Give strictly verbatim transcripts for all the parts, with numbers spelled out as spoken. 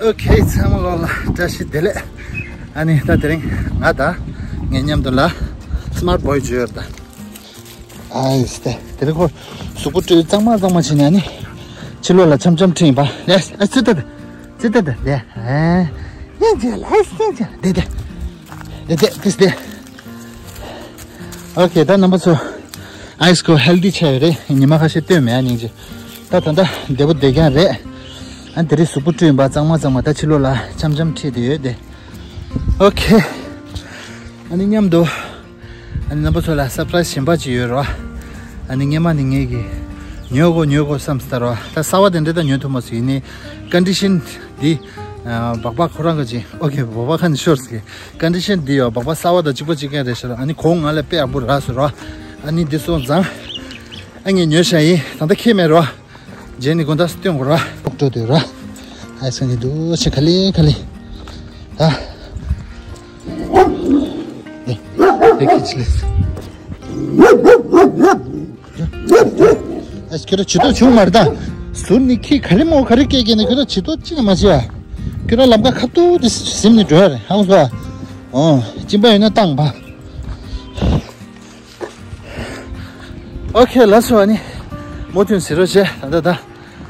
ཨོ་ཁེ། ཚང་མ་ལོ་ལ་བཀྲ་ཤིས་བདེ་ལེགས། ཨ་ནི་ད་དེ་རིང་ང་དང་ངའི་མཉམ་དུ་ལ་སི་མཱར་ཊི་བོའི་ཇོ་ཡོད་ད། ཨ་ཡེ་སི་ཏེ། དེ་རིང་ཁོ་གཟུགས་པོ་བཀྲུས་གཙང་མ་གཙང་མ་བྱས་ནས་ཨ་ནི་ཕྱི་ལོགས་ལ་འཆམ་འཆམ་ཁྲིད་ཡིན་པ། ལེ་ཨ་ཙི་ཏ་ཏ་ཙི་ཏ་ཏ་ལེ། ཨ་ཡན་ཅི་ལ་ཨ་ཡན་ཅི་ལ་དེ་དེ་དེ་དེ་ཏིས་དེ། ཨོ་ཁེ། ད་རྣམ་པ་ཚོ་ཨ་ཡེ་སི་ཁོ་ཧེལ་དི་ཆགས་ཡོད་རེད། ཉི་མ་ཁ་ཤས་སྟོན་མེད་ཨ་སྙིང་རྗེ། ད་ད་ད་བདེ་པོ་བདེ་རྐྱང་རེད། ཨ་དེ་རིང་གཟུགས་པོ་བཀྲུས་ཡིན་པ་གཙང་མ་གཙང་མ། ད་ཕྱི་ལོགས་ལ་འཆམ་འཆམ་ཁྲིད་དེ་ཡོད་དེ། ཨོ་ཁེ། ཨ་ནི་མཉམ་དུ་ཨ་ནི་རྣམ་པ་ཚོ་ལ་སར་པ་རའི་སི་གཞན་པ་ཅིག་ཡོད་རོ། ཨ་ནི་སྔན་མ་ནི་ངེད་ཀྱིས་ཉོ་དགོས་ཉོ་དགོས་བསམ་སྟེ་རོ། ད་གསར་པ་དེ་འདྲ་ད་ཉོ་ཐུབ་མ་སོང་། ཡིན་ནའི་ཀོན་ཌི་ཤན་འདི་ཨ་སྦག་སྦག་ཁོ་རང་གི་ཅིག་ཨོ་ཁེ་སྦག་སྦག་ཁ་ནས་ཤོར་སོང་གི། ཀོན་ཌི་ཤན་འདི་ཡོད་སྦག་སྦག་གསར་པ་དང་གཅིག་པ་གཅིག་རྐྱང་རེད་ཤག་རོ། ཨ་ནི་གོང་ང་ལ་དཔེ་ཡག་པོ་རག་སོང་རོ། ཨ་ནི་འདི་སོང་ཙང་ཨ་ངས་ཉོས་བཞག་ཡིན། ད་ལྟ་ཁྱེར་མེད་རོ། རྗེས་ནི་དགོང་དག་སྟོན་དགོས་ར། ཕོག་འགྲོ་དུས་ར། ཨ་ཡེ་སི་ཁ་ནས་འདུག་ཆེ་ག་ལེ་ག་ལེ། ད། ཨེ། ཨེ་ཁྱི་ཆི་ལེ། ཨ་ཁྱོད་ར་བྱི་དོ་བྱུང་མ་རེད་ད། ཟུར་ནི་ཁྱི་ག་རེ་མོ་ག་རེ་སྐད་སྐད་ནི་ཁྱོད་ར་བྱི་དོ་ཅི་ནས་མ་བྱེད་ཨ། ཁྱོད་ར་ལམ་ཁ་ཁ་ཐུག་དེ་ཟིམ་ནས་འགྲོ་ཡ་རེད་ཧང་སོ་ཨ། ཨོ། གཅིན་པ་ཡོད་ན་བཏང་བ། ཨོ་ཁེ། ལགས་སོ། ཨ་ནི་མུ་མཐུད་ཟེར་རོ་བྱས། ད་ད་ད་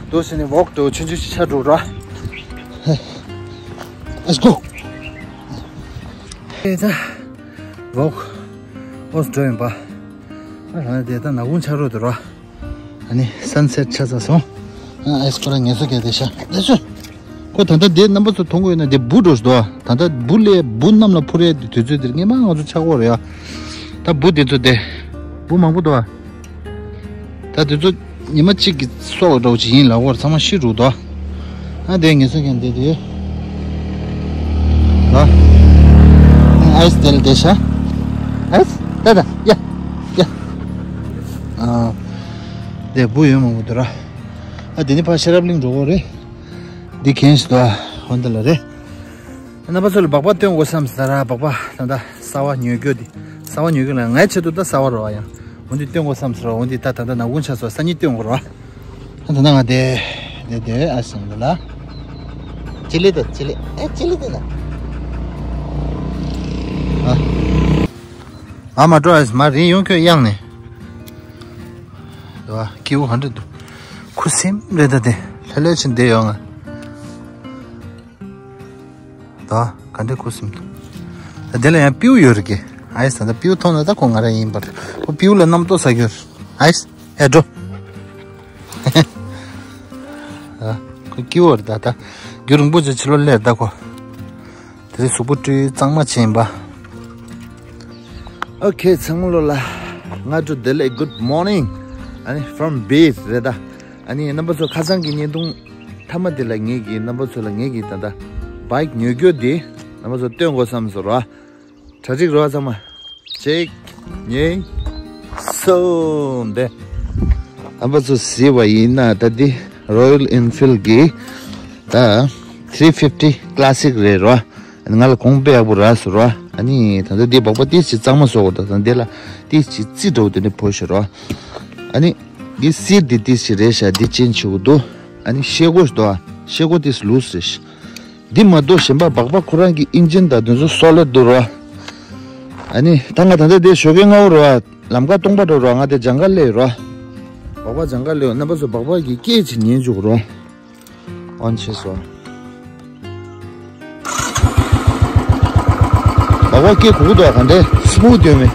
འདུག་ཟེར་ནས་ཝོག་འདུག་ཆུང་ཆུང་ཅིག་ཆགས་འགྲོ་ར། Let's go. ཨེ་ད་ཝོག་ཨོས་འགྲོ་ཡིན་པ། ཨ་རང་དེ་ད་ནག་ཁུང་ཆགས་འགྲོ་འདུག་ར། ཨ་ནི་སན་སེ་ཊི་ཆགས་ཚར་སོང་། ཨ་ཨེ་སི་ཁོ་རང་ངལ་གསོ་རྒྱག་བསྡད་ཤག་ལགས་སོ། ཁོ་ད་ལྟ་དེ་རྣམ་པ་ཚོ་མཐོང་གི་ཡོད་ན་དེ་འབུ་འགྲོ་ཞིག་འདུག་ད་ལྟ་འབུ་ལས་འབུ་གནམ་ལ་འཕུར་ཡས་དུས་ཚོད་དེར་སྔན་མ་ང་ཚོ་ཆགས་ཀྱི་ཡོད་རེད་ཡ། ད་འབུ་དེ་ཚོ་དེ་འབུ་མང་པོ་འདུག་ད་དེ་ཚོ་ཉི་མ་གཅིག་གི་སྲོག་འདྲ་བོ་ཅིག་ཡིན་ལབ་ཀྱི་ཡོད་རེད། ཚང་མ་ཤི་འགྲོ་འདུག་ཨ་དེ་ངེད་ཚོ་ཀྱང་བསྡད་དེ་ལ་ཨ་ཡེ་སི་དེ་ལ་བསྡད་ཤག་ཨ་ཡེ་སི་ད་ད་ཡ་ཡ། ཨ་དེ་འབུ་ཡོད་མང་པོ་འདུག་ར། ཨ་དེ་ནི་ཕར་ཤེས་རབ་གླིང་འགྲོ་དགོས་རེད། འདི་གན་ཞིག་འདུག་ཨ། འོ་འདི་ལ་རེད། རྣམ་པ་ཚོ་ལ་སྦག་སྦག་སྟོན་དགོས་བསམ་ཟེར་ར། སྦག་སྦག་ད་ལྟ་གསར་པ་ཉོ་རྒྱུ་འདི། གསར་པ་ཉོ་རྒྱུ་ལ་ངའི་ཆེད་དུ་ད་གསར་པ་རེད་པ། ཡང་འོ་འདི་སྟོན་དགོས་བསམ་ཟེར་ར། འོ་འདི་ད་ད་ལྟ་ནག་ཁུང་ཆགས་སོང་། སང་ཉིན་སྟོན་དགོས་རེད་པ། ད་ད་ང་དེ་དེ་དེ་ཨ་སེམས་ལ་ཅི་ལི་དེ་ཅི་ལི་ཨེ་ཅི་ལི་དེ་ན། ཨ་ཨ་མ་འགྲོ་ཨ་མ་རིང་ཡོང་ཁྱོད་གཡང་ནས། དེ་བ་ཁྱེའུ་ག་འདྲ་འདུག་ཁུ་སིམ་རེད་ད། དེ་ལྷོད་ལྷོད་བྱས་བསྡད་ཡོད་ང་། ད་ག་འདྲ་ཁུ་སིམ་འདུག་ད་དེ་ལ་ཡང་སྤྲེའུ་ཡོད་རེད་ཀྱི། ཨ་ཡེ་སི་ད་ལྟ་སྤྲེའུ་མཐོང་ན་ད་ཁོ་ང་རང་ཡིན་པ་རེད། ཁོ་སྤྲེའུ་ལ་རྣམ་རྟོག་ཟ་རྒྱུ་རེད། ཨ་ཡེ་སི་ཨེ་འགྲོ། ད་ཁོ་སྐྱིད་པོ་རེད་ད། ད་རྒྱུན་རིང་པོ་ཅིག་ཕྱི་ལོགས་སླེབས་ད་ཁོ། དེ་རིང་གཟུགས་པོ་བཀྲུས་གཙང་མ་བྱས་ཡིན་པ། ཨོ་ཁེ། ཚང་མ་ལོ་ལ་སྔ་དྲོ་བདེ་ལེགས། Good morning. ཨ་ནི་from Base རེད་ད། ཨ་ནི་རྣམ་པ་ཚོ་ཁ་སང་གི་བརྙན་ཐུང་མཐའ་མ་དེ་ལ་ངེད་ཀྱིས་རྣམ་པ་ཚོ་ལ་ངེད་ཀྱིས་ད་ལྟ་བའིག་ཉོ་རྒྱུ་དེ་རྣམ་པ་ཚོ་སྟོན་དགོས་བསམ་སོང་ར། གྲ་སྒྲིག་རོགས་ཚང་མ། གཅིག་གཉིས། གསུམ། དེ་རྣམ་པ་ཚོ་གཟིགས་པ་ཡིན་ན་ད་འདི་Royal Enfield གི་ད་three fifty classic རེད་རོ། ང་ལ་གོང་དཔེ་ཡག་པོ་རག་སོང་རོ། ཨ་ནི་ད་ལྟ་འདི་སྦག་སྦག་ཏིས་ཅིག་གཙང་མ་བཟོ་དགོས། ད་ལྟ་འདི་ལ་ཏིས་ཅིག་རྩི་འདྲ་བོ་དེ་འདྲ་ཕོག་ཤག་རོ། ཨ་ནི་འདི་སིཊ་འདི་ཏིས་ཅིག་རེད་ཤག་འདི་ཅན་ཆུ་འདུག་ཨ་ནི་ཤེལ་སྒོ་ཞིག་འདུག་ཨ་ཤེལ་སྒོ་ཏིས་ལུས་རེད་ཤག་འདི་མ་གཏོགས་གཞན་པ་སྦག་སྦག་ཁོ་རང་གི་ཨིན་ཇིན་དང་དེ་ཚོ་སོ་ལིཌ་འདུག་རོ། ཨ་ནི་ད་ང་ད་ལྟ་འདི་ཞོགས་ཀས་སྔ་པོ་རོ། ལམ་ཁ་སྟོང་པ་འགྲོ་རོ། ང་དེ་ལྗང་ཁ་སླེབས་རོ། སྦག་སྦག་ལྗང་ཁ་སླེབས། རྣམ་པ་ཚོ་སྦག་སྦག་གི་སྐད་ཅིག་ཉན་བཅུག་རོ། ཨོན་བྱས་སོ། སྦག་སྦག་སྐད་གོ་གི་འདུག་ག་ག་འདྲ་སི་མུ་ཐི་ཡོད་མེད།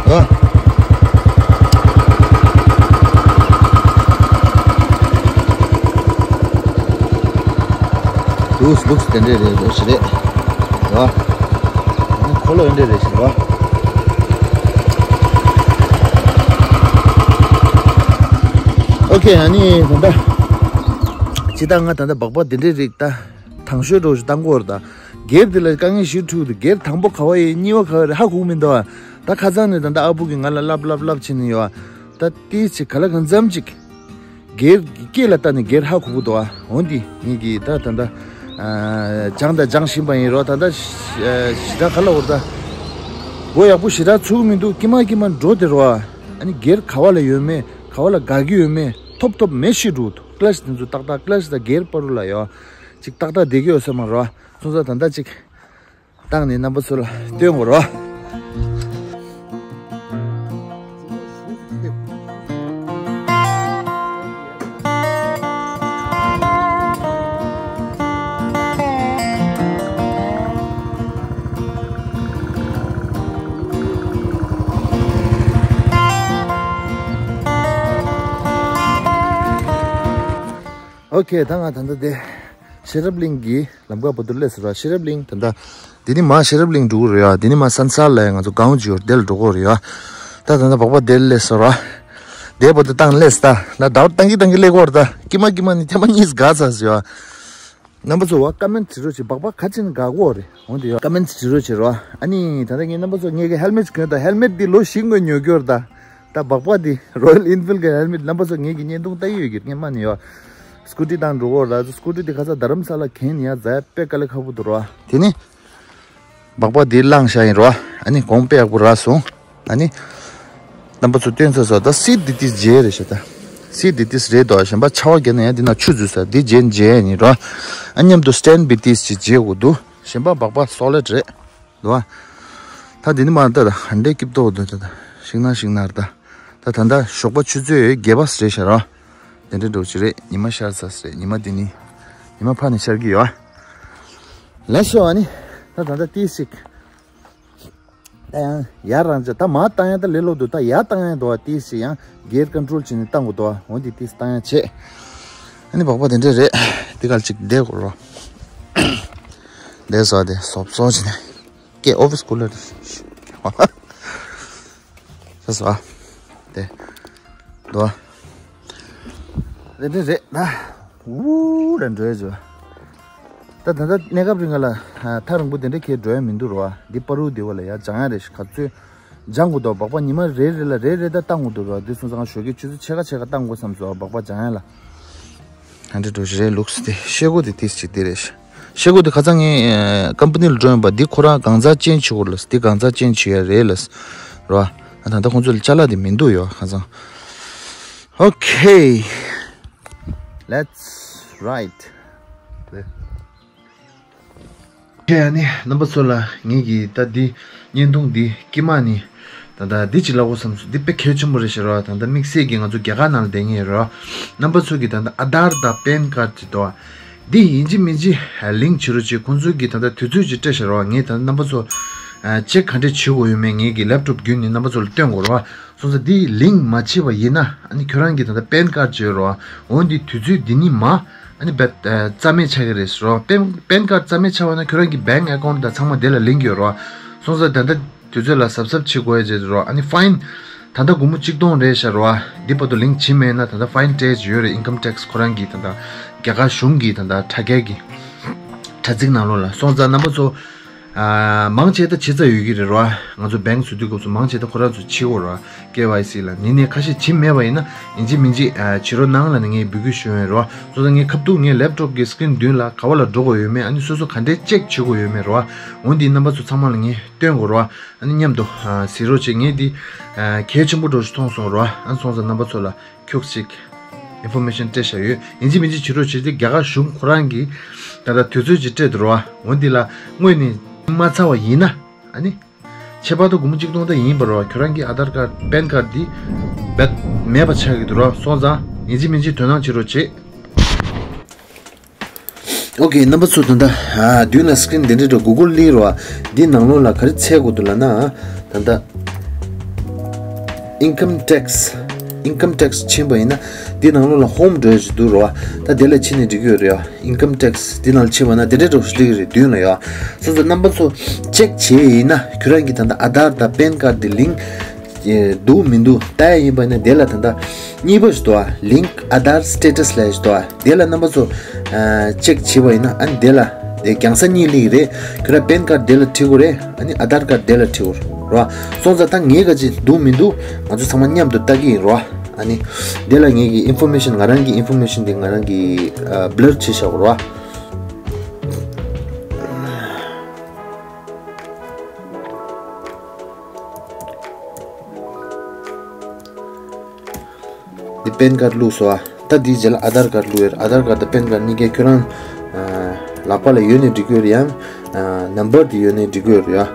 ཨ། ལུགས་ལུགས་དེ་འདྲས་རེད་རེད་ཞིག་རེད། ཨ། འཁོར་ལོ་འདི་འདྲས་རེད་ཞིག་རེད། ཨོ་ཁེ། ཨ་ནི་ད་ལྟ་ཇི་ལྟར་ང་ད་ལྟ་སྦག་སྦག་འདི་འདྲས་རིགས་ད་དང་ཤོས་འདྲ་བོ་ཞིག་བཏང་གི་ཡོད་རེད་ད། སྒེར་འདི་ལ་དཀའ་ངལ་ཞིག་འཕྲད་འདུག་སྒེར་དང་པོ་ག་བ་ཡིན་གཉིས་པ་ག་བ་རེད་ཧ་གོ་གི་མི་འདུག་ད་ཁ་སང་ནས་ད་ལྟ་ཨ་བུ་གིས་ང་ལ་ལབ་ལབ་ལབ་བྱས་ནས་ཡོད། ད་ཏིས་ཅིག་ག་ལ་གང་འཚམ་ཅིག་སྒེར་གྱི་སྐད་ལ་ལྟ་ནས་སྒེར་ཧ་གོ་གི་འདུག་འོན་ཏེ་ངེད་ཀྱིས་ད་ད་ལྟ་ཨ་སྦྱངས་དང་སྦྱང་བཞིན་པ་ཡིན་རོ། ད་ལྟ་ཞེ་དྲག་ག་ལ་འོར་ད་མགོ་ཡག་པོ་ཞེ་དྲག་ཚོད་ཀྱི་མི་འདུག་ཀྱི་མ་ཀྱི་མ་འགྲོ་དེ་རོ། ཨ་ནི་སྒེར་ག་བ་ལ་ཡོད་མེད་ག་བ་ལ་དགའ་གི་ཡོད་མེད་ཐོབ་ཐོབ་མེད་ཤི་འགྲོ་འདུག clutch དེ་ཚོ་ཏག་ཏག clutch དང་gear་བར་ལ་ཡོད་ཅིག་ཏག་ཏག་བསྡད་ཀྱི་ཡོད་ས་མ་རེད། སོང་ཙང་ད་ལྟ་ཅིག་བཏང་ནས་རྣམ་པ་ཚོ་ལ་སྟོན་དགོས་རེད། ཨོ་ཁེ། ད་ང་ད་ལྟ་དེ་ཤེས་རབ་གླིང་གི་ལམ་ཁ་བར་དུ་སླེབས་ཟེར་བ། ཤེས་རབ་གླིང་ད་ལྟ་འདི་ནི་མ་ཤེས་རབ་གླིང་འགྲོ་གི་རེད་ཡ། འདི་ནི་མ་སན་སར་ལ་ང་ཚོ་གང་ཅིའོ་དེ་ལ་འགྲོ་གི་རེད་ཡ། ད་ད་ལྟ་སྦག་སྦག་དེ་ལ་སླེབས་ཟེར་བ། དེ་བར་དུ་བཏང་སླེབས་ད། ད་ཟླ་བ་བཏང་གི་བཏང་གི་སླེབས་གི་རེད་ད། ཀྱི་མ་ཀྱི་མ་ནི་ཐེངས་མ་གཉིས་དགའ་ཚར་ཟེར་བ། རྣམ་པ་ཚོ་བ་ཀ་མེན་བྲིས་རོགས་བྱེད། སྦག་སྦག་ག་ཅིག་ནི་དགའ་གོ་རེད། འོན་ཏེ་ཡོད་ཀ་མེན་བྲིས་རོགས་བྱེད་རོགས། ཨ་ནི་ད་ལྟ་ངས་རྣམ་པ་ཚོ་ངས་ཀྱི་ཧེལ་མེད་གོན་ད། ཧེལ་མེད་འདི་ལོ་བཞི་སྔོན་ཉོ་གི་ཡོད་རེད་ད། ད་སྦག་སྦག་འདི་Royal Enfield་གི་ཧེལ་མེད། རྣམ་པ་ཚོ་ངས་ཀྱི་བརྙན་ཐུང་ལྟ་ཡི་ཡོད་ཀྱི་སྔན་མ་ནས་ཡོད། སྐུ་ཊི་བཏང་འགྲོ་གོ་རེད་ད། སྐུ་ཊི་འདི་ཁ་ཚ་རྡ་རམ་ས་ལ་གན་ཡ་ཛ་དཔེ་དཀའ་ལས་ཁག་པོ་འདུག་རོགས། དེ་ནི་སྦག་སྦག་འདི་བླངས་བཞག་ཡིན་རོགས། ཨ་ནི་གོང་དཔེ་ཡག་པོ་རག་སོང་། ཨ་ནི་རྣམ་པ་ཚོ་སྟོན་ཚར་སོང་། ད་སིཊ་འདི་ཏིས་བརྗེ་རེད་ཤག་ད། སིཊ་འདི་ཏིས་རེད་དོ། གཞན་པ་ཆར་པ་བརྒྱབ་ན་ཡང་འདི་ན་ཆུ་འཛུལ་ས། འདི་བརྗེ་བརྗེ་ཡིན་རོགས། ཨ་མཉམ་དུ་སི་ཊེན་འདི་ཏིས་ཅིག་བརྗེ་དགོས་འདུག། གཞན་པ་སྦག་སྦག་སོ་ལིཌ་རེད་དོ། ད་འདི་ནི་མ་ད་ད་ཧན་ཌེ་སྐྱིབ་ཏོ་འདུག་ད། ཤིང་ནག་ཤིང་ནག་རེད་ད། ད་ད་ད་ཞོགས་པ་ཆུ་ཚོད་བརྒྱད་པ་རེད་ཤག་རོགས། དེ་འདྲ་འགྲོ་གི་རེད། ཉི་མ་ཤར་ཚར་རེད། ཉི་མ་འདི་ནི་ཉི་མ་ཕར་ནས་ཤར་གི་ཡོད། ལགས་སོ། ཨ་ནི་ད་ད་ད་ཏིས་ཅིག་ད་ཡང་ཡར་རང་ཅག་ད་མར་བཏང་ཡ་ད་ལས་སླ་པོ་འདུག། ད་ཡར་བཏང་ཡ་འདུག་བ། ཏིས་ཅིག་ཡང་གེར་ཀོན་ཊོལ་བྱས་ནས་བཏང་དགོས་འདུག་བ། འོ་འདི་ཏིས་བཏང་ཡ་བྱས། ཨ་ནི་སྦག་སྦག་དེ་འདྲ་རེད། འདི་གར་ཅིག་བསྡད་དགོས་རོགས། བསྡད་སོ་དེ་སོབ་སོབ་བྱས་ནས། ཀེ་ཨོ་ཕི་སི་སྐུ་ལ་རེད། ཤེས་སོང་ཨ། དེ་འདུག་ཨ། རེད་རེད་རེད་ད། ཝུ་ལ་འགྲོ་ཡ་བྱོས། ད་ད་ལྟ་གནས་སྐབས་རིང་ག་ལ་ཐག་རིང་པོ་དེ་འདྲ་ཁྱེར་འགྲོ་ཡ་མི་འདུག་རོ་ཨ། འདི་པ་རུ་དེ་བ་ལ་ཡ་སྦྱང་ཡ་རེད་ཤག། ག་ཚོད་སྦྱང་དགོས་འདུག། སྦག་སྦག་ཉི་མ་རེ་རེ་ལ་རེ་རེ་ད་བཏང་དགོས་འདུག་རོ་ཨ། འདི་སོང་ཙང་ཞོགས་ཀའི་ཆུ་ཚོད་ཕྱེད་ཀ་ཕྱེད་ཀ་བཏང་དགོས་བསམ་སོང་། སྦག་སྦག་སྦྱང་ཡ་ལ། ཧན་ཌེ་འགྲོ་ཞིག་རེད། ལུགས་དེ་ཤེལ་སྒོ་དེ་ཏིས་ཅིག་དེ་རེད། ཤེལ་སྒོ་དེ་ཁ་སང་ངས་ཀམ་པ་ནི་ལ་འགྲོ་ཡོང་པ། འདི་ཁོ་རང་གང་ཟག་ཅན་བྱེད་དགོས་ལ། འདི་གང་ཟག་ཅན་བྱེད་ཡ་རེད་ལ། རོ། ཨ་ད་ལྟ་ཁོང་ཚོ་ལ་ཅ་ལག་དེ་མི་འདུག་ཡོ་ཁ་སང་། Okay, let's ride. ཁྱེད་ཨ་ནི་རྣམ་པ་ཚོ་ལ་ངེད་ཀྱི་ད་འདི་བརྙན་ཐུང་འདི་དཀྱིལ་མ་ནི་ད་ལྟ་འདི་ཅིག་ལབ་དགོས་བསམ་སོང་། འདི་དཔེ་གལ་ཆེན་པོ་རེད་ཤག་རོ། ད་ལྟ་དམིགས་བསལ་གྱི་ང་ཚོ་རྒྱ་གར་ནང་ལ་བསྡད་མཁན་རོ། རྣམ་པ་ཚོ་གི་ད་ལྟ་ཨ་དྷར་དང་པན་ཁཱར་ཅིག་འདུག་ཨ། འདི་ཡིན་གཅིག་མིན་གཅིག་ལིང་བྱེད་རོགས་བྱེད། ཁོང་ཚོ་གི་ད་ལྟ་དུས་ཚོད་ཅིག་སྤྲད་ཤག་རོ། ངས་ད་ལྟ་རྣམ་པ་ཚོ་ཨ་ཅེག་ག་འདྲས་བྱེད་དགོས་ཡོད་མེད་ངེད་ཀྱི་ལེབ་ཊོབ་བརྒྱུད་ནས་རྣམ་པ་ཚོ་ལ་སྟོན་དགོས་རོ། སོང་ཙང་འདི་ལིང་མ་བྱས་པ་ཡིན་ན་ཨ་ནི་ཁྱོད་རང་གི་ད་ལྟ་པན་ཁཱར་བརྗེ་རོགས། འོ་འདི་དུས་ཚོད་འདི་ནས་མ་ཨ་ནི་བད་ཨ་རྩ་མེད་ཆགས་ཀྱི་རེད་ཟེར་རོགས། པན་པན་ཁཱར་རྩ་མེད་ཆགས་པ་ན་ཁྱོད་རང་གི་བེང་ཨེ་ཀའུན་ཊི་དང་ཚང་མ་དེ་ལ་ལིང་ཡོད་རོགས། སོང་ཙང་ད་ལྟ་དུས་ཚོད་ལ་གཟབ་གཟབ་བྱེད་དགོས་ཡ་བྱེད་རོགས། ཨ་ནི་ཕ་ཡིན་ད་ལྟ་སྒོར་མོ་གཅིག་སྟོང་རེད་ཤག་རོགས། འདི་བར་དུ་ལིང་བྱེད་མེད་ན་ད་ལྟ་ཕ་ཡིན་སྤྲད་ཀྱི་ཡོད་རེད། ཨིན་ཀམ་ཊེག་སི་ཁོ་རང་གི་ད་ལྟ་རྒྱ་གར་གཞུང་གི་ད་ལྟ་དྲ་རྒྱ་གི་དྲ་ཚིགས་ནང་ལོགས་ལ། སོང་ཙང་རྣམ་པ་ཚོ་ཨ་མང་ཆེ་ད་བྱེད་ཚར་ཡོད་ཀྱི་རེད་རོ། ང་ཚོ་བེང་བཟོ་དུས་སྐབས་སུ་མང་ཆེ་ད་ཁོ་རང་ཚོ་བྱེད་དགོས་རོ། ཀེ་ཝའི་སི་ལ་ནི་ནས་ཁ་ཤས་བྱེད་མེད་པ་ཡིན་ན་ཡིན་གཅིག་མིན་གཅིག་ཨ་བྱེད་རོགས་གནང་ལབ་ནས་ངས་འབོད་སྐུལ་ཞུ་ཡོད་རོ། སོ་སོ་ངས་ཁ་ཐུག་ངའི་ལེབ་ཊོབ་ཀྱི་སི་ཀི་རིན་མདུན་ལ་ག་བ་ལ་འགྲོ་དགོས་ཡོད་མེད། ཨ་ནི་སོ་སོ་ག་འདྲས་ཅེག་བྱེད་དགོས་ཡོད་མེད་རོ། འོ་འདི་རྣམ་པ་ཚོ་ཚང་མ་ལ་ངས་སྟོན་དགོས་རོ། ཨ་ནི་མཉམ་དུ་ཨ་གཟིགས་རོགས་བྱེད། ངས་འདི་ཨ་གལ་ཆེན་པོ་འདྲ་ཞིག་མཐོང་སོང་རོ། ཨ་ནི་སོང་ཙང་རྣམ་པ་ཚོ་ལ་ཁྱུག་ཅིག་ཨིན་ཕོར་མེ་ཤན་སྤྲད་བཞག་ཡོད། ཡིན་གཅིག་མིན་གཅིག་བྱེད་རོགས་བྱེད། དེ་རྒྱ་གར་གཞུང་ཁོ་རང་གིས་ད་ལྟ་དུས་ཚོད་ཅིག་སྤྲད་འདུག་རོ། འོ་འདི་ལ་དངོས་ནས་མ་ཚར་བ་ཡིན་ན་ཨ་ནི་ཁྱད་པར་དུ་སྒོར་མོ་གཅིག་སྟོང་ད་ཡིན་པ་རོ། ཁྱོད་རང་གི་ཨ་དྷར་ཀཱར་པན་ཀཱར་འདི་བད་མེད་པ་ཆགས་ཀྱི་འདུག་རོ། སོང་ཙང་ཡིན་གཅིག་མིན་གཅིག་དོ་སྣང་བྱེད་རོགས་བྱེད། ཨོ་ཁེ། རྣམ་པ་ཚོ་ད་ལྟ་ཨ་མདུན་ལ་སི་ཀི་རིན་དེ་འདྲ་འགྲོ་གུ་གུལ་ལི་རོ། འདི་ནང་ལོགས་ལ་ག་རེ་འཚོལ་དགོས་འདུག་ལབ་ན་ད་ལྟ་ཨིན་ཀམ་ཊེག་སི། ཨིན་ཀམ་ཊེག་སི་ཕྱིན་པ་ཡིན་ན་འདི་ནང་ལོགས་ལ་ཧོམ་འགྲོ་ཡ་ཞིག་འདུག་རོ། ད་དེ་ལ་ཕྱིན་ནས་འགྲིག་གི་ཡོད་རེད་ཡ། ཨིན་ཀམ་ཊེག་སི་འདི་ནང་ལ་ཕྱིན་པ་ན་དེ་འདྲ་འགྲོ་ཞིག་འགྲིག་གི་རེད། མདུན་ལ་ཡ། སོང་ཙང་རྣམ་པ་ཚོ་ཅེག་བྱེད་ཡིན་ན་ཁྱོད་རང་གི་ད་ལྟ་ཨ་དྷར་དང་པན་ཀཱར་འདི་ལིང་འདུག་མི་འདུག་ལྟ་ཡ་ཡིན་པ་ན་དེ་ལ་ད་ལྟ་གཉིས་པ་ཞིག་འདུག་ཨ། ལིང་ཨ་དྷར་སི་ཊེ་ཊ་སི་ལབ་ཡ་ཞིག་འདུག་ཨ། དེ་ལ་རྣམ་པ་ཚོ་ཨ་ཅེག་བྱེད་པ་ཡིན་ན་ཨ་ནི་དེ་ལ་དེ་རྒྱང་ས་གཉིས་སླེབས་ཀྱི་རེད། ཁྱོད་རང་པན་ཀཱར་དེ་ལ་བྲིས་དགོས་རེད། ཨ་ནི་ཨ་དྷར་ཀཱར་དེ་ལ་བྲིས་དགོས་རེད་རོ། སོང་ཙང་ད་ངའི་ག་ཅིག་འདུག་མི་འདུག་ང་ཚོ་ཚང་མ་མཉམ་དུ་ལྟ་གི་ཡིན་རོ། ཨ་ནི་དེ་ལ་ངེད་ཀྱི་ཨིན་ཕོར་མེ་ཤན་ང་རང་གི་ཨིན་ཕོར་མེ་ཤན་དེ་ང་རང་གི་ཨ་བྷི་ལར་བྱས་བཞག་རོ། འདི་པན་ཀཱར་བླུགས་སོ་ཨ། ད་འདིའི་རྗེས་ལ་ཨ་དྷར་ཀར་བླུགས་ཡོད་རེད། ཨ་དྷར་ཀར་དང་པན་ཀར་གཉིས་ཀའི་ཁྱོད་རང་ཨ་ལག་པ་ལ་ཡོད་ནའི་འགྲིག་གི་ཡོད་རེད། ཡང་ཨ་ནམ་བར་དེ་ཡོད་ནའི་འགྲིག་གི་ཡོད་རེད་ཡ།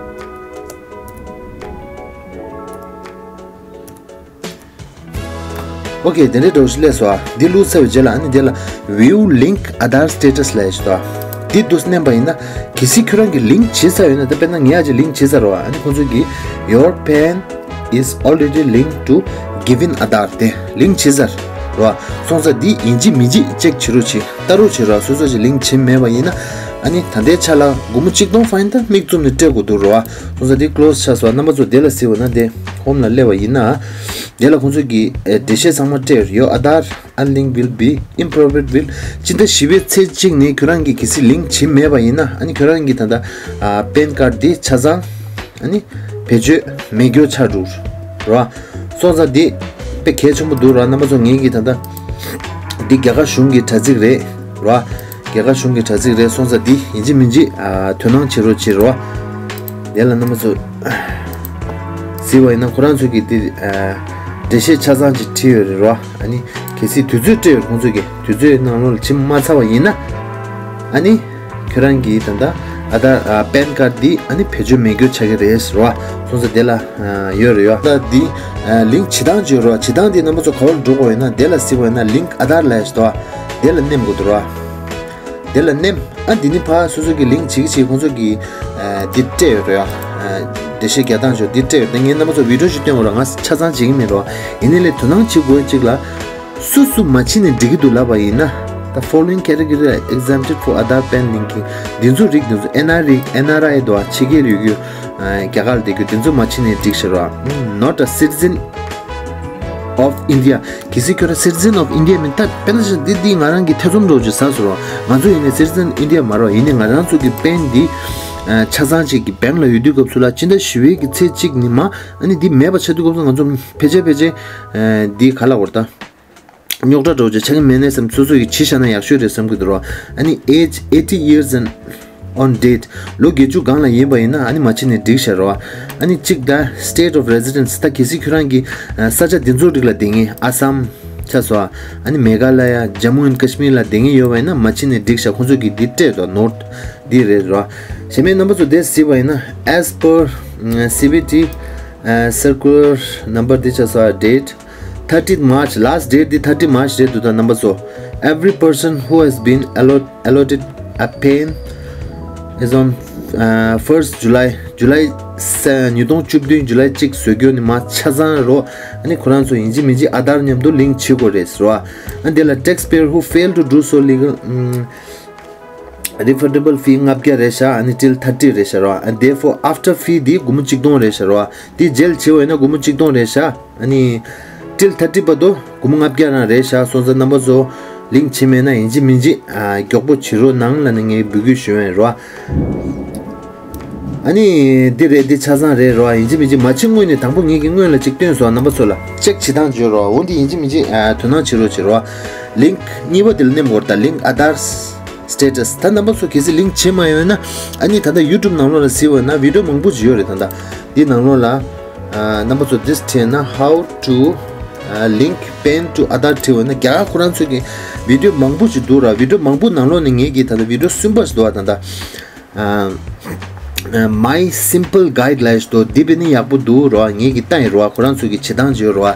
ཨོ་ཁེ། དེ་འདྲའི་འདྲ་བོ་ཞིག་སླེབས་སོང་ཨ། འདི་བླུགས་ཚར་བའི་རྗེས་ལ་ཨ་ནི་དེ་ལ་View Link Aadhaar Status ལབ་ཡ་ཞིག་འདུག་ཨ། འདི་འདུག་སེ་མནན་པ་ཡིན་ན་གལ་སྲིད་ཁྱོད་རང་གིས་ལིང་ཀི་བྱས་ཚར་ཡོད་ན། ད་དཔེར་ན་ངས་ཨ་ཅེ་ལིང་ཀི་བྱས་ཚར་རོ་ཨ། ཨ་ནི་ཁོང་ཚོ་གིས Your PAN is already linked to Givin Aadhaar དེ་ལིང་ཀི་བྱས་ཚར་རོ་ཨ། སོང་ཙང་འདི་ཡིན་གཅིག་མིན་གཅིག་ཅེག་བྱེད་རོགས་བྱེད། ལྟ་རོགས་བྱེད་རོགས་ཨ། སོ་སོ་ཅིག་ལིང་ཀི་བྱས་མེད་པ་ཡིན་ན་ཨ་ནི་ད་ལྟའི་ཆ་ལ་སྒོར་མོ་གཅིག་སྟོང་ཕ་ཡིན་ད་མིག་བཙུམ་ནས་སྤྲད་དགོས་འདུག་རོ་ཨ། སོང་ཙང་འདི་ཀློ་སི་ཆགས་སོང་ཨ། རྣམ་པ་ཚོ་དེ་ལ་གཟིགས་པ་ན་དེ་ཧོམ་ལ་སླེབས་པ་ཡིན་ན། དེ་ལ་ཁོང་ཚོ་གིས་ཨེ་འགྲེལ་བཤད་ཚང་མ་སྤྲད་ཡོད། Your Aadhaar unlink will be inappropriate will སྤྱི་ཟླ་བཞི་པའི་ཚེས་གཅིག་ནས་ཁྱོད་རང་གིས་གལ་སྲིད་ལིང་ཀི་བྱས་མེད་པ་ཡིན་ན་ཨ་ནི་ཁྱོད་རང་གི་ད་ལྟ་ཨ་པན་ཀར་འདི་ཆ་ཚང་ཨ་ནི་བེད་སྤྱོད་མེད་རྒྱུ་ཆགས་འགྲོ་རོ། སོང་ཙང་འདི་དཔེ་གལ་ཆེན་པོ་འདུག་རོ། རྣམ་པ་ཚོ་ངེད་ཀྱིས་ད་ལྟ་འདི་རྒྱ་གར་གཞུང་གི་དྲ་ཚིགས་རེད་རོ། རྒྱ་གར་གཞུང་གི་དྲ་ཚིགས་རེད། སོང་ཙང་འདི་ཡིན་གཅིག་མིན་གཅིག་ཨ་དོ་སྣང་བྱེད་རོགས་བྱེད་རོ། དེ་ལ་རྣམ་པ་ཚོ་གཟིགས་པ་ཡིན་ན་ཁོ་རང་ཚོ་གིས་འདི་ཨ་འགྲེལ་བཤད་ཆ་ཚང་ཅིག་བྲིས་ཡོད་རེད་རོ། ཨ་ནི་གལ་སྲིད་དུས་ཚོད་སྤྲད་ཡོད་ཁོང་ཚོ་གིས་དུས་ཚོད་ནང་ལོགས་ལ་ཕྱིན་མ་ཚར་བ་ཡིན་ན་ཨ་ནི་ཁྱོད་རང་གིས་ད་ལྟ་ཨ་ད་ཨ་པན་ཀར་འདི་ཨ་ནི་བེད་སྤྱོད་མེད་རྒྱུ་ཆགས་ཀྱི་རེད་རོ། སོང་ཙང་དེ་ལ་ཨ་ཡོད་རེད་ཡོད། ད་འདི་ཨ་ལིང་ཀི་བྱེད་སྟངས་བརྗོད་རོགས། བྱེད་སྟངས་འདི་རྣམ་པ་ཚོ་ག་བར་འགྲོ་དགོས་ཡོད་ན་དེ་ལ་གཟིགས་པ་ཡིན་ན་Link Aadhaar ལབ་ཡ་ཞིག་འདུག་ཨ། དེ་ལ་མནན་དགོས་འདུག་རོགས། དེ་ལ་མནན། ཨ་འདི་ནི་ཕ་སོ་སོ་གི་ལིང་ཀི་བྱེད་ཀྱི་བྱེད་ཁོང་ཚོ་གི་ཨ་འདི་སྤྲད་ཡོད་རེད་ཨ། འགྲེལ་བཤད་རྒྱག་སྟངས་བརྗོད་འདི་སྤྲད་ཡོད། ད་ངས་རྣམ་པ་ཚོ་བི་ཌིའོ་ཞིག་སྟོན་དགོས་ར། ང་ཆ་ཚང་བྱེད་ཀྱི་མེད་རོགས། ཡིན་ནའི་ལས་དོ་སྣང་བྱེད་དགོས་གཅིག་ལ། སུ་སུ་མ་ཕྱིན་ནས་འགྲིག་གི་འདུག་ལབ་པ་ཡིན་ན། The following category are exempted for Aadhaar PAN linking. འདི་ཚོ་རིགས་འདི་ཚོ་ཨེན་ཨར་ཨའི་རིགས། ཨེན་ཨར་ཨའི་འདུག་ཨ། ཕྱི་རྒྱལ་ཡོད་རྒྱུ་ཨ་རྒྱ་གར་ལ་བསྡད་རྒྱུ་འདི་ཚོ་མ་ཕྱིན་ནས་འགྲིག་ཤག་རོགས། Not a citizen of India. གལ་སྲིད་ཁྱོད་རང་citizen of India མིན་ད་དཔེར་ན་ཆ་འདི་འདི་ང་རང་གི་ཐེ་ཚོམ་འདྲ་བོ་ཅིག་ཟ་སོང་རོགས། ང་ཚོ་ཡིན་ནའི་citizen India མ་རོགས། ཡིན་ནའི་ང་རང་ཚོ་གི་པན་འདི་ཨ་ཆ་ཚང་ཅིག་གི་བེང་ལ་ཡོད་དུས་སྐབས་སུ་ལ་སྤྱི་ཟླ་བཞི་པའི་གི་ཚེས་གཅིག་ཉི་མ་ཨ་ནི་འདི་མེད་པ་ཆགས་དུས་སྐབས་སུ་ང་ཚོ་ཕལ་ཆེར་ཕལ་ཆེར་ཨ་འདི་ག་ལ་བར་ད། རྙོག་དྲ་འདྲ་བོ་ཅིག་ཆགས་ཀྱི་མེད་ནས་བསམ། སོ་སོ་ཡིས་བྱས་བཞག་ན་ཡག་ཤོས་རེད་བསམ་གྱི་འདུག་རོ། ཨ་ནི་age eighty years and on date ལོ་བརྒྱད་ཅུ་སྒང་ལ་ཡིན་པ་ཡིན་ན་ཨ་ནི་མ་ཕྱིན་ནས་འགྲིག་ཤག་རོ། ཨ་ནི་གཅིག་ད་state of residence ད་གལ་སྲིད་ཁྱོད་རང་གི་ས་ཆ་འདི་ཚོ་རིགས་ལ་བསྡད་མཁན་ཨ་སམ་ཆ་སོ་ཨ་ནི་མེ་ག་ལ་ཡ་Jammu and Kashmir ལ་བསྡད་མཁན་ཡོད་པ་ཡིན་ན་མ་ཕྱིན་ནས་འགྲིག་ཤག་ཁོང་ཚོ་གིས་འདི་སྤྲད་འདུག་ནོཊ་འདི་རེད་རོ། གཞན་པའི་རྣམ་པ་ཚོ་དེ་གཟིགས་པ་ཡིན་ན་as per C B T circular number འདི་ཆ་སོ་ཨ་date thirtieth March last date འདི་thirty March རེད་འདུག་ད་རྣམ་པ་ཚོ། Every person who has been allot allotted a PAN is on uh, first July July ཉིས་སྟོང་བཅུ་བདུན་July གཅིག་བཟོ་རྒྱུ་ནི་མ་ཆ་ཚང་རོ། ཨ་ནི་ཁོ་རང་ཚོ་ཡིན་གཅིག་མིན་གཅིག་ཨ་དྷར་མཉམ་དུ་ལིང་ཀི་བྱེད་དགོས་རེད་ཟེར་བ། ཨ་འདི་ལ་taxpayer who fail to do so legal refundable fee ལྔ་བརྒྱ་རེད་ཤག་ཨ་ནི་till thirty རེད་ཤག་རོ། And therefore after fee འདི་སྒོར་མོ་གཅིག་སྟོང་རེད་ཤག་རོ། འདི་འཇལ་བྱེད་བས་ན་སྒོར་མོ་གཅིག་སྟོང་རེད་ཤག་ཨ་ནི་till thirty བར་དུ་སྒོར་མོ་ལྔ་བརྒྱ་རང་རེད་ཤག་སོང་ཙང་རྣམ་པ་ཚོ་ལིང་ཀི་བྱེད་མེད་ན་ཡིན་གཅིག་མིན་གཅིག་ཨ་མགྱོགས་པོ་བྱེད་རོགས་གནང་ལབ་ནས་ངས་འབོད་སྐུལ་ཞུ་ཡ་ཡིན་རོ། ཨ་ནི་འདི་རེད། འདི་ཆ་ཚང་རེད་རོ། ཡིན་གཅིག་མིན་གཅིག་མ་ཕྱིན་སྔོན་ནས་དང་པོ་ངེད་ཀྱིས་སྔོན་ལ་གཅིག་སྟོན་སོང་། རྣམ་པ་ཚོ་ལ་ཅེག་བྱེད་སྟངས་བརྗོད་རོ། འོ་འདི་ཡིན་གཅིག་མིན་གཅིག་ཨ་དོ་སྣང་བྱེད་རོགས་བྱེད་རོ། ལིང་ཀི་གཉིས་པ་འདི་ལ་མནན་དགོས་རེད། ད་ལིང་ཀི་ཨ་དྷར་སི་ཊེ་ཊས། ད་རྣམ་པ་ཚོ་གལ་སྲིད་ལིང་ཀི་བྱེད་མ་ཡོད་ན་ཨ་ནི་ད་ལྟ་ཡུ་ཊུབ་ནང་ལོགས་ལ་གཟིགས་པ་ན་བི་ཌིའོ་མང་པོ་ཅིག་ཡོད་རེད། ད་ལྟ་འདི་ནང་ལོགས་ལ་ཨ་རྣམ་པ་ཚོ་འདི་བྲིས་ན་how to link PAN to Aadhaar བྲིས་པ་ན་རྒྱ་གར་ཁོ་རང་ཚོ་གི་བི་ཌིའོ་མང་པོ་ཅིག་འདུག་ར། བི་ཌིའོ་མང་པོ་ནང་ལོགས་ནས་ངེད་ཀྱིས་ད་ལྟ་བི་ཌིའོ་གསུམ་པ་ཞིག་འདུག་བ། ད་ལྟ་ཨ་ཨ་My Simple Guide ལབ་ཡ་ཞིག་འདུག་འདི་དཔེ་ནི་ཡག་པོ་འདུག་རོ། ངེད་ཀྱིས་བལྟས་ཡིན་རོ། ཁོ་རང་ཚོ་གི་བྱེད་སྟངས་བྱེད་རོ།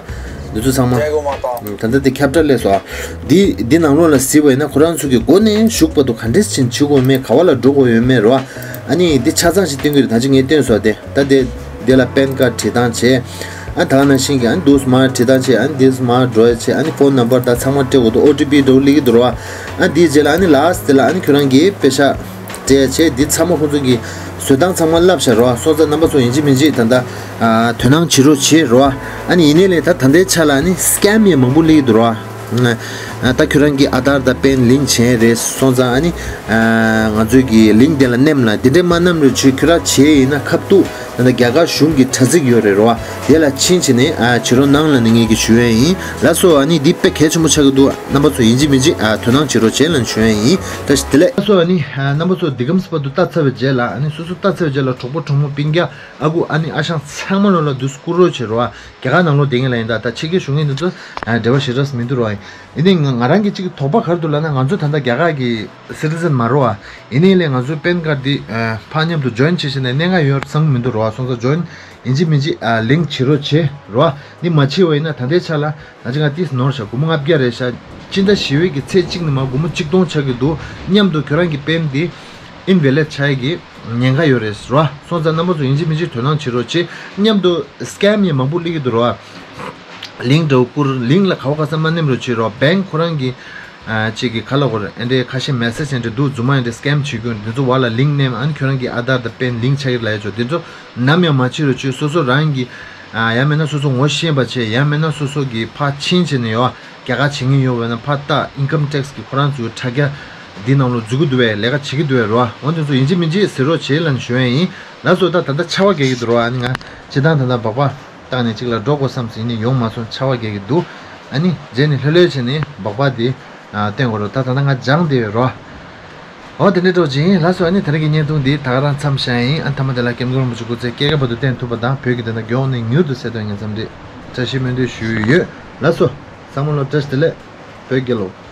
འདི་ཚོ་ཚང་མ་ད་ལྟ་འདི་ཁྱབ་བསྒྲགས་སླེབས་སོང་། འདི་འདི་ནང་ལོགས་ལ་གཟིགས་པ་ཡིན་ན་ཁོ་རང་ཚོ་གི་འགོ་ནས་གཞུག་བར་དུ་ག་འདྲས་ཕྱིན་བྱེད་དགོས་མེད། ག་བ་ལ་འགྲོ་དགོས་ཡོད་མེད་རོ། ཨ་ནི་འདི་ཆ་ཚང་ཞིག་སྟོན་གྱི་རེད། ད་ཅི་ངས་སྟོན་སོང་སྟེ། ད་དེ་དེ་ལ་པན་ཀར་བྲིས་སྟངས་བྱས། ཨ་ད་ག་ནང་བཞིན་གྱི་ཨ་ནི་འདུག་སེ་མར་བྲིས་སྟངས་བྱས། ཨ་ནི་འདུག་སེ་མར་འགྲོ་ཡ་བྱས། ཨ་ནི་ཕོན་ནམ་བར་དང་ཚང་མ་སྤྲད་དགོས་འདུག་ཨོ་ཊི་པི་འདྲ་བོ་སླེབས་ཀྱི་འདུག་ར། ཨ་འདིའི་རྗེས་ལ་ཨ་ནི་ལ་སི་ཊི་དེ་ལ་ཨ་ནི་ཁྱོད་རང་གིས་པེ་ཤག་སྤྲད་བྱས། འདི་ཚང་མ་ཁོང་ཚོ་གིས་བཟོ་སྟངས་ཚང་མ་བསླབ་བཞག་རོ། སོང་ཙང་རྣམ་པ་ཚོ་ཡིན་གཅིག་མིན་གཅིག་ད་ལྟ་ཨ་དོ་སྣང་བྱེད་རོགས་བྱེད་རོ། ཨ་ནི་ཡིན་ནའི་ལས་ད་ད་ལྟའི་ཆ་ལ་ཨ་ནི་སི་ཀེམ་ཡང་མང་པོ་སླེབས་ཀྱི་འདུག་རོ། ཨ་ད་ཁྱོད་རང་གིས་ཨ་དྷར་དང་པན་ལིང་ཀི་བྱས་རེད། སོང་ཙང་ཨ་ནི་ཨ་ང་ཚོའི་གི་ལིང་ཀི་དེ་ལ་མནན་ལ། དེ་འདྲའི་མ་མནན་རོགས་བྱེད། ཁྱོད་རང་བྱས་ཡིན་ན་ཁ་ཐུག་ད་ལྟ་རྒྱ་གར་གཞུང་གི་དྲ་ཚིགས་ཡོད་རེད་རོ། དེ་ལ་ཕྱིན་བྱས་ནས་ཨ་བྱེད་རོགས་གནང་ལབ་ནས་ངས་ཀྱི་ཞུ་ཡས་ཡིན། ལགས་སོ། ཨ་ནི་འདི་དཔེ་གལ་ཆེན་པོ་ཆགས་ཀྱི་འདུག་རྣམ་པ་ཚོ་ཡིན་གཅིག་མིན་གཅིག་ཨ་དོ་སྣང་བྱེད་རོགས་བྱེད་ལབ་ནས་ཞུ་ཡས་ཡིན། བཀྲ་ཤིས་བདེ་ལེགས། ལགས་སོ། ཨ་ནི་ཨ་རྣམ་པ་ཚོ་འདི་གམ་སི་པ་དུ་ལྟ་ཚར་བའི་རྗེས་ལ། ཨ་ནི་སོ་སོ་ལྟ་ཚར་བའི་རྗེས་ལ་གྲོགས་པོ་གྲོགས་མོ་སྤུན་ཀྱག་ཨ་ཁུ་ཨ་ནི་ཨ་ཞང་ཚང་མ་ལོ་ལ་འདུག་སྐུ་རོགས་བྱེད་རོགས། རྒྱ་གར་ནང་ལོགས་བསྡད་མཁན་ལ་ཡིན་ད། ད་ཕྱི་རྒྱལ་བཞུགས་མཁན་འདི་ཚོ་ཨ་འབྲེལ་བ་ཞེ་དྲགས་མི་འདུག་རོགས། ཡིན་ནའི་ང་ང་རང་གི་གཅིག་གི་དོགས་པ་ག་རེ་འདུག་ལབ་ན། ང་ཚོ་ད་ལྟ་རྒྱ་གར་གྱི་སི་ཊི་ཛན་མ་རེད་བ། ཡིན་ནའི་ལས་ང་ཚོའི་པན་ཁཱར་འདི་ཨ་ཕར་མཉམ་དུ་ཇོ་ཡིན་བྱེད་བྱས་ནས་གནད་འགག་ཡོད་བསམ་གྱི་མི་འདུག་རོགས། སོང་ཙང་ཇོ་ཡིན་ཡིན་གཅིག་མིན་གཅིག་ཨ་ལིང་ཀི་བྱེད་རོགས་བྱེད་རོགས། འདི་མ་བྱེད་པ་ཡིན་ན་ད་ལྟའི་ཆ་ལ་ང་ཅག་ང་ཏིས་ནོར་བཞག་སྒོར་མོ་ལྔ་བརྒྱ་རེད་བཞག་སྤྱི་ཟླ་བཞི་པའི་གི་ཚེས་གཅིག་ནས་མར་སྒོར་མོ་གཅིག་སྟོང་ཆགས་ཀྱི་འདུག་མཉམ་དུ་ཁྱོད་རང་གི་པན་འདི་ཨིན་ཝེ་ལིཌ་ཆགས་ཀྱི་ཉེན་ཁ་ཡོད་རེད་རོ། སོང་ཙང་རྣམ་པ་ཚོ་ཡིན་གཅིག་མིན་གཅིག་དོ་སྣང་བྱེད་རོགས་བྱེད། མཉམ་དུ་སི་ཀེམ་ཡང་མང་པོ་སླེབས་ཀྱི་འདུག་རོ། ལིང་ཀི་འདྲ་བོ་བསྐུར། ལིང་ཀི་ལ་ག་བ་ག་ས་མ་ནེམ་རོགས་བྱེད་རོགས། བེང་ཀི་ཁོ་རང་གི་ཨ་ཅིག་གི་ཁ་ལ་གོ་རེ་ཨེ་འདྲའི་ཁ་ཤས་མེ་སེ་ཇི་ཨེ་འདྲ་འདུག་རྫུན་མ་ཨེ་འདྲ་སི་ཀེམ་བྱེད་རྒྱུ་འདི་ཚོ་བར་ལ་ལིང་ཀི་ནེམ། ཨ་ནི་ཁྱོད་རང་གི་ཨ་དྷར་དང་པན་ལིང་ཀི་ཆགས་ཀྱི་ལབ་ཡ་ཆོག་འདི་ཚོ་ནམ་ཡང་མ་བྱེད་རོགས་བྱེད། སོ་སོ་རང་གི་ཨ་ཡང་མིན་ན་སོ་སོ་ངོ་ཤེས་པ་བྱེད། ཡང་མིན་ན་སོ་སོ་གི་ཕར་ཕྱིན་བྱས་ནས་ཡོད་རྒྱ་གར་བྱེད་མཁན་ཡོད་པ་ན་ཕར་ལྟ། ཨིན་ཀམ་ཊེག་སི་གི་ཁོ་རང་ཚོའི་དྲ་རྒྱ་འདི་ནང་ལོགས་འཛུལ་གྱི་འདུག་བས། ལས་ཀ་བྱེད་ཀྱི་འདུག་བས་རོ། འོ་འདི་ཚོ་ཡིན་གཅིག་མིན་གཅིག་ཟེར་རོགས་བྱེད་ལབ་ནས་ཞུ་ཡ་ཡིན། ལགས་སོ། ད་ད་ལྟ་ཆར་པ་རྒྱག་གི་འདུག་རོ། ཨ་ནི་ང་སྤྱིར་བཏང་ད་ལྟ་སྦག་སྦག་བཏང་ནས་གཅིག་ལ་འགྲོ་དགོས་བསམ་ཟིན་ནས་ཡོང་མ་སོང་། ཆར་པ་རྒྱག་གི་འདུག་ཨ་ནི་རྗེས་ནས་ལྷོད་ལྷོད་བྱས་ནས་སྦག་སྦག་དེ་ཨ་བཏོན་དགོས་རོགས། ད་ད་ལྟ་ང་སྦྱངས་བསྡད་ཡོད་རོ། འོ་དེ་འདྲ་འདྲ་བོ་ཅིག་ཡིན། ལགས་སོ། ཨ་ནི་དེ་རིང་གི་བརྙན་ཐུང་འདི་ད་ག་རང་མཚམས་བཞག་ཡིན། ཨ་ནི་མཐའ་མ་དེ་ལ་སྐྱབས་མགོན་རིན་པོ་ཆེ་སྐུ་ཚེ་བསྐལ་བརྒྱའི་བར་དུ་བརྟན་ཐུབ་པ་དང་། བོད་ཀྱི་བདེན་མཐའ་རྒྱལ་བ་ནས་མྱུར་དུ་གསལ་ཐོབ་ཉིན་མཚམས་འདི་བཀྲ་ཤིས་སྨོན་འདུན་ཞུས་ཡོད། ལགས་སོ། ཚང་མ་ལ་བཀྲ་ཤིས་བདེ་ལེགས། བོད་རྒྱལ་ལོ།